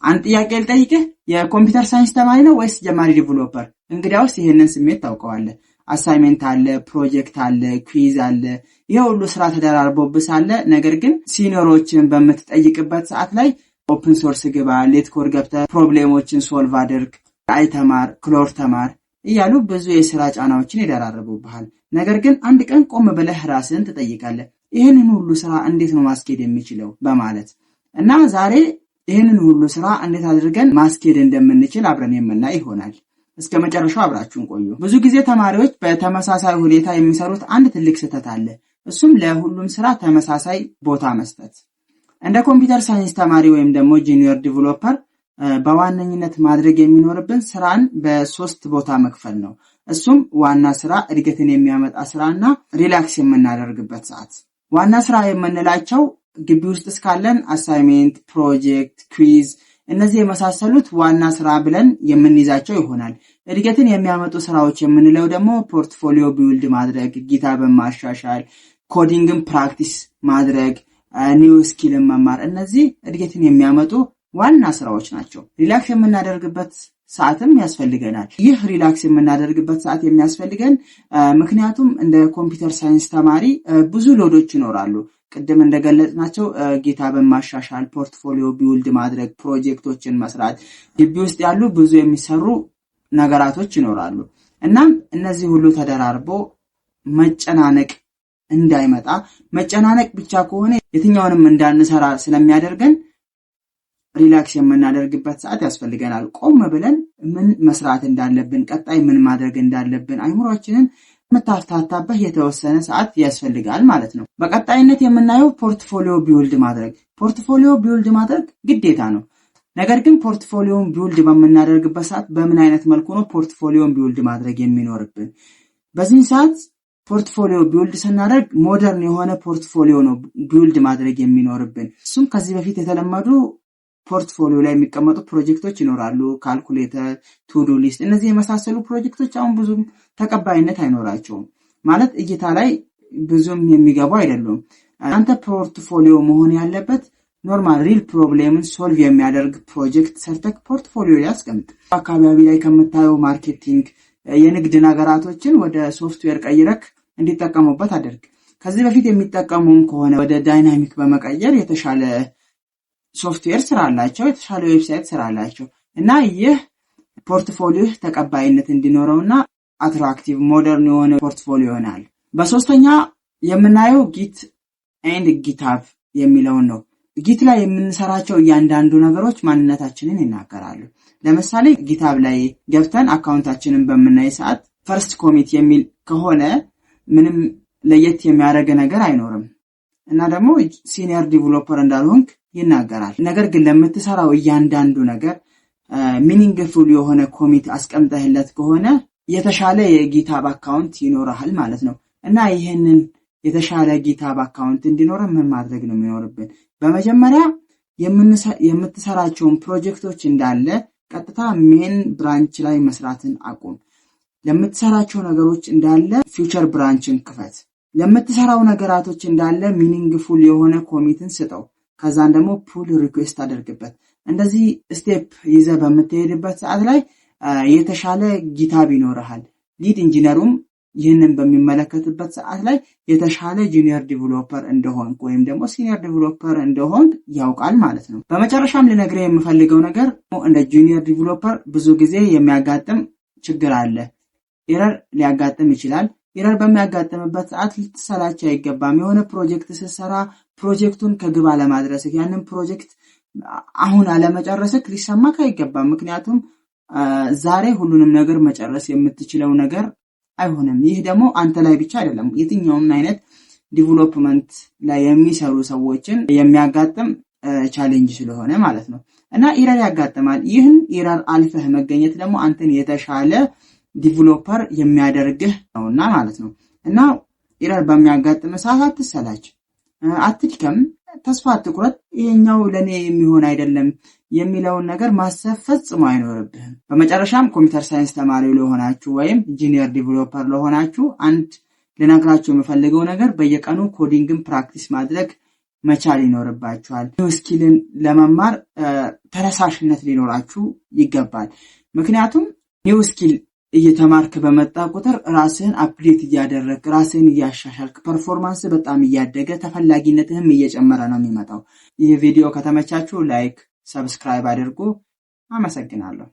አንድ ጥያቄ ልጠይቅህ። የ computer science ተማሪ ነው ወይስ ጀማሪ developer? እንግዲያውስ ይህንን ስሜት ታውቀዋለህ። Assignment አለ፣ ፕሮጀክት አለ፣ quiz አለ። ይህ ሁሉ ስራ ተደራርቦብህ ሳለ ነገር ግን senior ኦችን በምትጠይቅበት ሰዓት ላይ open source ግባ፣ LeetCode ገብተህ problem ኦችን solve አድርግ፣ AI ተማር፣ Claude ተማር እያሉ ብዙ የስራ ጫናዎችን ይደራርቡብሃል። ነገር ግን አንድ ቀን ቆም ብለህ ራስህን ትጠይቃለህ፣ ይህንን ሁሉ ስራ እንዴት ነው ማስኬድ የምችለው በማለት። እና ዛሬ ይህንን ሁሉ ስራ እንዴት አድርገን ማስኬድ እንደምንችል አብረን የምናይ ይሆናል። እስከ መጨረሻው አብራችሁን ቆዩ። ብዙ ጊዜ ተማሪዎች በተመሳሳይ ሁኔታ የሚሰሩት አንድ ትልቅ ስህተት አለ። እሱም ለሁሉም ስራ ተመሳሳይ ቦታ መስጠት። እንደ computer science ተማሪ ወይም ደግሞ junior developer በዋነኝነት ማድረግ የሚኖርብን ስራን በሶስት ቦታ መክፈል ነው። እሱም ዋና ስራ፣ እድገትን የሚያመጣ ስራ እና relax የምናደርግበት ሰዓት። ዋና ስራ የምንላቸው ግቢ ውስጥ እስካለን assignment፣ project፣ quiz እነዚህ የመሳሰሉት ዋና ስራ ብለን የምንይዛቸው ይሆናል። እድገትን የሚያመጡ ስራዎች የምንለው ደግሞ portfolio build ማድረግ፣ GitHub ን ማሻሻል፣ coding ን practice ማድረግ፣ new skill ን መማር፣ እነዚህ እድገትን የሚያመጡ ዋና ስራዎች ናቸው። Relax የምናደርግበት ሰዓትም ያስፈልገናል። ይህ relax የምናደርግበት ሰዓት የሚያስፈልገን ምክንያቱም እንደ computer science ተማሪ ብዙ load ኦች ይኖራሉ። ቅድም እንደገለጽናቸው GitHub ን ማሻሻል፣ portfolio build ማድረግ፣ ፕሮጀክቶችን መስራት፣ ግቢ ውስጥ ያሉ ብዙ የሚሰሩ ነገራቶች ይኖራሉ። እናም እነዚህ ሁሉ ተደራርቦ መጨናነቅ እንዳይመጣ፣ መጨናነቅ ብቻ ከሆነ የትኛውንም እንዳንሰራ ስለሚያደርገን relax የምናደርግበት ሰዓት ያስፈልገናል። ቆም ብለን ምን መስራት እንዳለብን፣ ቀጣይ ምን ማድረግ እንዳለብን አይምሯችንን የምታፍታታበት የተወሰነ ሰዓት ያስፈልጋል ማለት ነው። በቀጣይነት የምናየው portfolio build ማድረግ። Portfolio build ማድረግ ግዴታ ነው። ነገር ግን portfolio ን build በምናደርግበት ሰዓት በምን አይነት መልኩ ነው portfolio ን build ማድረግ የሚኖርብን? በዚህ ሰዓት portfolio build ስናደርግ modern የሆነ portfolio ነው build ማድረግ የሚኖርብን። እሱም ከዚህ በፊት የተለመዱ portfolio ላይ የሚቀመጡ ፕሮጀክቶች ይኖራሉ። Calculator፣ to-do list፣ እነዚህ የመሳሰሉ ፕሮጀክቶች አሁን ብዙም ተቀባይነት አይኖራቸውም። ማለት እይታ ላይ ብዙም የሚገቡ አይደሉም። አንተ portfolio መሆን ያለበት normal real problem ን solve የሚያደርግ ፕሮጀክት ሰርተክ portfolio ላይ አስቀምጥ። አካባቢ ላይ ከምታየው marketing፣ የንግድ ነገራቶችን ወደ ሶፍትዌር ቀይረክ እንዲጠቀሙበት አድርግ። ከዚህ በፊት የሚጠቀሙም ከሆነ ወደ dynamic በመቀየር የተሻለ ሶፍትዌር ስራላቸው፣ የተሻለ website ስራላቸው እና ይህ portfolio ተቀባይነት እንዲኖረውና attractive modern የሆነ portfolio ይሆናል። በሶስተኛ የምናየው Git and GitHub የሚለውን ነው። Git ላይ የምንሰራቸው እያንዳንዱ ነገሮች ማንነታችንን ይናገራሉ። ለምሳሌ GitHub ላይ ገብተን account ኣችንን በምናይ ሰዓት first commit የሚል ከሆነ ምንም ለየት የሚያደርግ ነገር አይኖርም እና ደግሞ senior developer እንዳልሆንክ ይናገራል። ነገር ግን ለምትሰራው እያንዳንዱ ነገር meaningful የሆነ commit አስቀምጠህለት ከሆነ የተሻለ የ GitHub account ይኖርሃል ማለት ነው። እና ይህንን የተሻለ GitHub account እንዲኖረን ምን ማድረግ ነው የሚኖርብን? በመጀመሪያ የምትሰራቸውን ፕሮጀክቶች እንዳለ ቀጥታ main branch ላይ መስራትን አቁም። ለምትሰራቸው ነገሮች እንዳለ feature branch ን ክፈት። ለምትሰራው ነገራቶች እንዳለ meaningful የሆነ commit ን ስጠው። ከዛን ደግሞ pull request አድርግበት። እንደዚህ step ይዘህ በምትሄድበት ሰዓት ላይ የተሻለ GitHub ይኖርሃል። Lead engineer ኡም ይህንን በሚመለከትበት ሰዓት ላይ የተሻለ junior developer እንደሆንክ ወይም ደግሞ senior developer እንደሆንክ ያውቃል ማለት ነው። በመጨረሻም ልነግርህ የምፈልገው ነገር እንደ junior developer ብዙ ጊዜ የሚያጋጥም ችግር አለ። Error ሊያጋጥም ይችላል። Error በሚያጋጥምበት ሰዓት ልትሰላች አይገባም። የሆነ ፕሮጀክት ስትሰራ ፕሮጀክቱን ከግብ አለማድረስህ፣ ያንን ፕሮጀክት አሁን አለመጨረስህ ሊሰማህ አይገባም። ምክንያቱም ዛሬ ሁሉንም ነገር መጨረስ የምትችለው ነገር አይሆንም። ይህ ደግሞ አንተ ላይ ብቻ አይደለም፣ የትኛውም አይነት development ላይ የሚሰሩ ሰዎችን የሚያጋጥም challenge ስለሆነ ማለት ነው። እና error ያጋጥማል። ይህን error አልፈህ መገኘት ደግሞ አንተን የተሻለ developer የሚያደርግህ ነውና ማለት ነው። እና error በሚያጋጥም ሰዓት አትሰላች፣ አትድከም፣ ተስፋ አትቁረጥ። ይሄኛው ለእኔ የሚሆን አይደለም የሚለውን ነገር ማሰብ ፈጽሞ አይኖርብህም። በመጨረሻም computer science ተማሪ ለሆናችሁ ወይም junior developer ለሆናችሁ አንድ ልነግራችሁ የምፈልገው ነገር በየቀኑ coding ን practice ማድረግ መቻል ይኖርባችኋል። New skill ን ለመማር ተነሳሽነት ሊኖራችሁ ይገባል። ምክንያቱም new skill እየተማርክ በመጣ ቁጥር ራስህን update እያደረግክ፣ ራስህን እያሻሻልክ፣ performance በጣም እያደገ፣ ተፈላጊነትህም እየጨመረ ነው የሚመጣው። ይህ ቪዲዮ ከተመቻችሁ like፣ subscribe አድርጉ። አመሰግናለሁ።